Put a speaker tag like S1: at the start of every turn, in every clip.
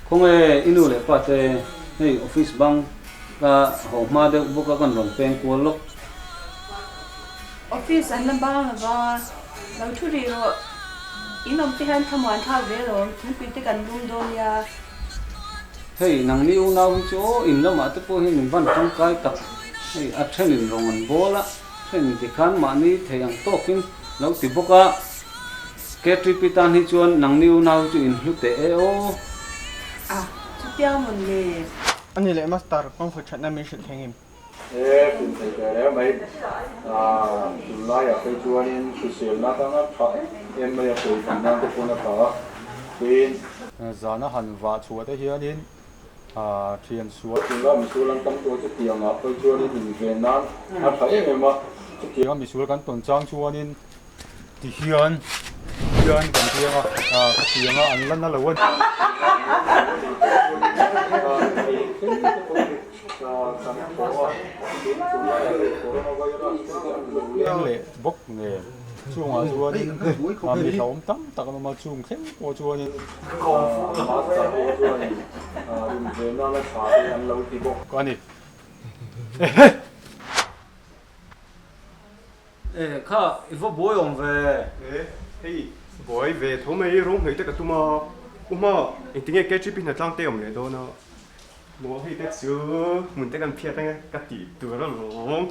S1: Khawnge i nu leh pa te hei office bang ka haw hma deuh bawk a kan rawn peng kual lawk.
S2: Office an la bang lova, lo thu rih rawh. In awm te hian thlamuan thlak ve lawm, thingpui te kan lum dawn nia.
S1: Hei nangni unau hi chu aw in lamah te pawh hian in van tangkai tak, hei a thenin rawng an bawl a, then tikhan mahni thei ang tawkin lo ti bawk a. KTP tan hi chuan nangni unau hi chu in hlu teh e aw.
S2: A, chutia mawn le?
S3: A ni leh Master, kawngfui thatna min hrilh thleng em?
S4: E, hrilh thei teh reng mai. Tunlaiah phei chuanin hriselna atanga tha em em mai a pawi tham nan te pawn a tha a, tin.
S5: Zana han vah chhuah te hianin thian sual.
S4: Tunlai misual an tam tawh chutiangah phei chuanin inven nan a tha em em a,
S5: chutianga misual kan tawn chang chuanin Ti hian hian kan piang a, ka piang a an la na lo a ni. Leng leh bawk nen chungah chuanin mi hlauhawm tam tak an awm a, chung thleng pawh chuanin a ni.
S1: E kha i va buai awm ve.
S3: E hei buai ve tho mai rawng hnawih te ka tum a, u hma engtinge KTP hna tlang te awm leh dawn a, maw hei te chu hmun te kan phiat ange ka tih tur a lawm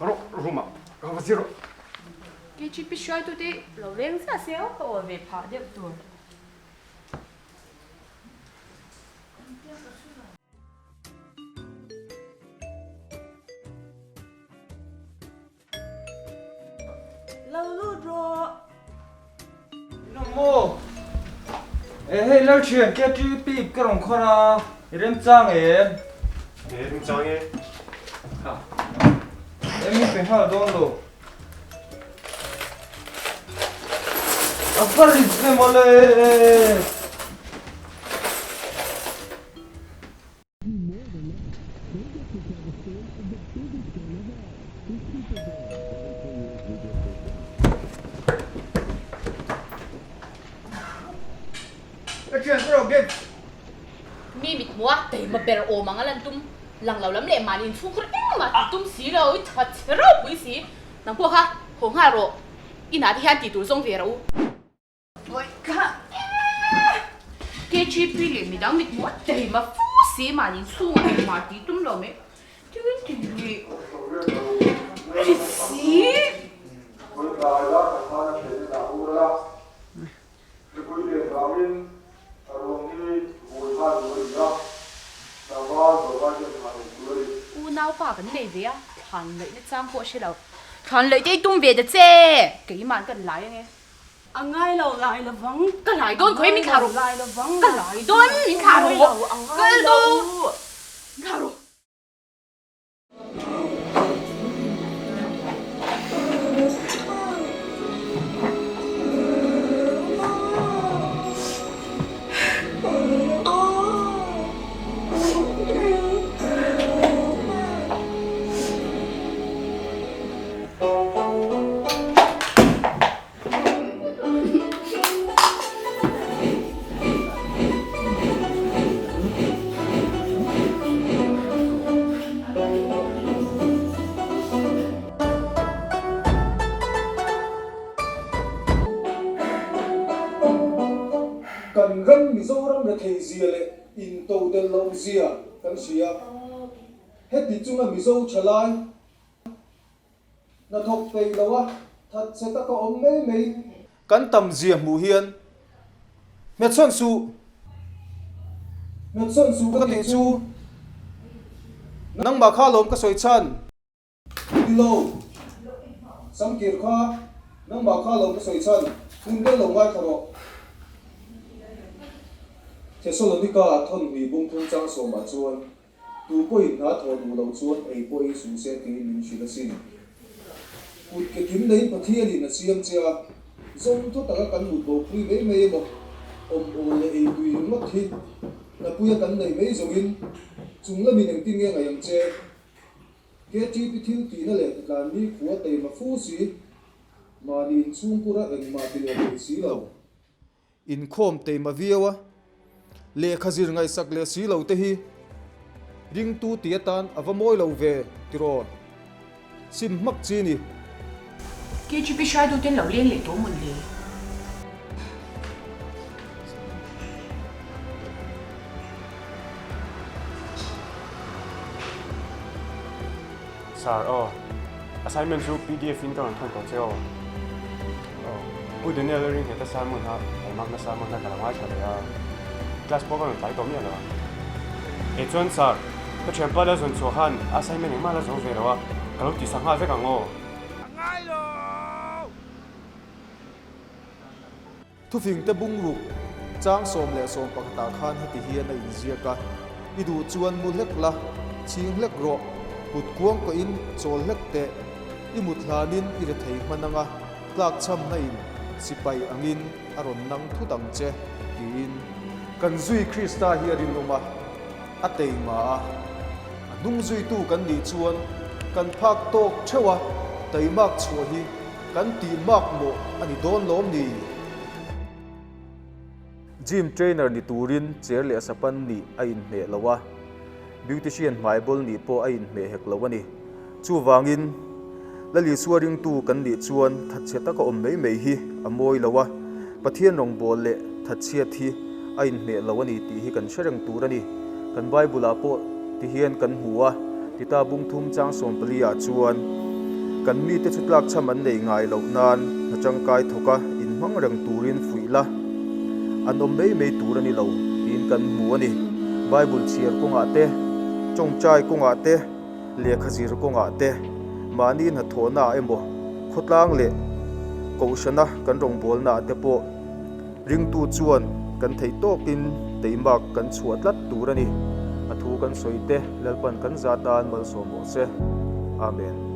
S3: rawh room ah ka va zir rawh.
S2: KTP hruaitu te lo leng chiah se aw ka aw ve phah deuh tur. Lo lut rawh.
S6: Inawm maw? E hei Lalthian KTP ka rawn khawn a, i remchang em?
S3: E remchang e.
S6: Ha. Em min pe nghal dawn lo. A va rit ve mawle.
S7: Mi mit hmuh a taima ber awm ang a lan tum lang lo lam leh mahni inchhungkhur engmah tih tum si lo i tha chhe ropui si. Nang pawh kha haw nghal rawh, inah te hian tih tur zawng ve rawh u. KGP leh midang mit hmuh a taima fu si mahni chhungah engmah tih tum lo mai tin tin hi ri si. Unaupa kan nei ve a, thlan laih na chang pawh a hre lo. Thlan laih te i tum ve ta che, keimah kan lai ange.
S2: A ngai lo lai lovang.
S7: Ka lai dawn khawi min thlah rawh.
S2: Lai lovang.
S7: Ka lai dawn min thlah rawh.
S2: A ngai lo.
S7: Min thlah rawh.
S8: Kan ram Mizoram rethei zia leh intodelh loh zia kan hria. Heti chunga Mizo thalai Hnathawk peih lo a, that che taka awm mai mai.
S6: Kan tam zia hmuh hian hmet sawn suh.
S8: Hmet sawn suh ka tih chu
S6: nangmah kha lawm ka sawi chhan.
S8: Ni lo, Samkir kha nangmah kha lawm ka sawi chhan, hun vel lo ngaithla rawh. Thesalonika thawnhnih bungphung chang sawmah chuan Tu pawhin hna thawh duh loh chuan ei pawh ei suh se tiin min hrilh asin. Kut ke kim neiin Pathianin a siam che a, zawm thaw taka kan mut bo phui mai mai emaw, awm awl leh ei tui ringawt hi hnapuia kan neih mai zawngin chung lamin engtin nge ngaih ang che? KTP thil tihna leh hnatlân ni khua teima fu si. Mahni inchhungkura engmah ti leh thei si lo. Inkhawm teima viau a, lehkha zir ngaihsak leh si lo te hi ringtu ti atan a va mawi lo ve tiraw? Sim hmak chi ni.
S7: KGP hruaituten lo leng leh tawh mawn le?
S3: Sir, aw. Assignment chu pdf in ka rawn thawn tawh che aw. Aw. Pu Daniel a ring nghet a sermon kha taimakna sermon kha ka lo ngaithla leh a. Class pawh ka rawn tlai tawh miah lo a. E chuan sir, ka thianpa la zawn chhuah khan assignment engmah la zo ve lo a, ka lo tihsak nghal vek ang aw.
S9: A ngai lo!
S8: Thufingte bungruk chang 11 ah khan heti hian a inziak a, I duh chuan mu hlek la, chhing hlek rawh, kut kuang kawhin chawl hlek teh, i mut hlanin i rethei hman anga tlakchhamna in sipai angin a rawn nang thut ang che, tiin. Kan zui Krista hi a rinawm a, a teima a, a hnung zuitu kan nih chuan kan phak tawk theuh a, taimak chhuah hi Kan tih mak mawh a ni dawn lawm ni? Gym trainer ni turin cher leh sapan nih a inhmeh lo a, beautician hmaibawl nih pawh a inhmeh hek lo a ni. Chuvangin, Lalisua ringtu kan nih chuan thatchhe taka awm mai mai hi a mawi lo a, Pathian rawngbâwl leh thatchhiat hi a inhmeh lo a ni tih hi kan hre reng tur a ni. Kan Bible-ah pawh ti hian kan hmu a, Tita bung thum chang 14 ah chuan, Kan mite chu tlakchham an nei ngai loh nan hna tangkai thawk a inhmang reng turin fuih la, an awm mai mai tur a ni lo tiin kan hmu a ni. Bible chhiar kawngah te, tawngtai kawngah te, lehkha zir kawngah te, mahni hnathawhnaah emaw, khawtlang leh kohhrana kan rawngbawlnaah te pawh, Ringtu chuan kan theih tawkin teimak kan chhuah tlat tur a ni. A thu kan sawi te Lalpan kan za tan malsawm rawh se. Amen.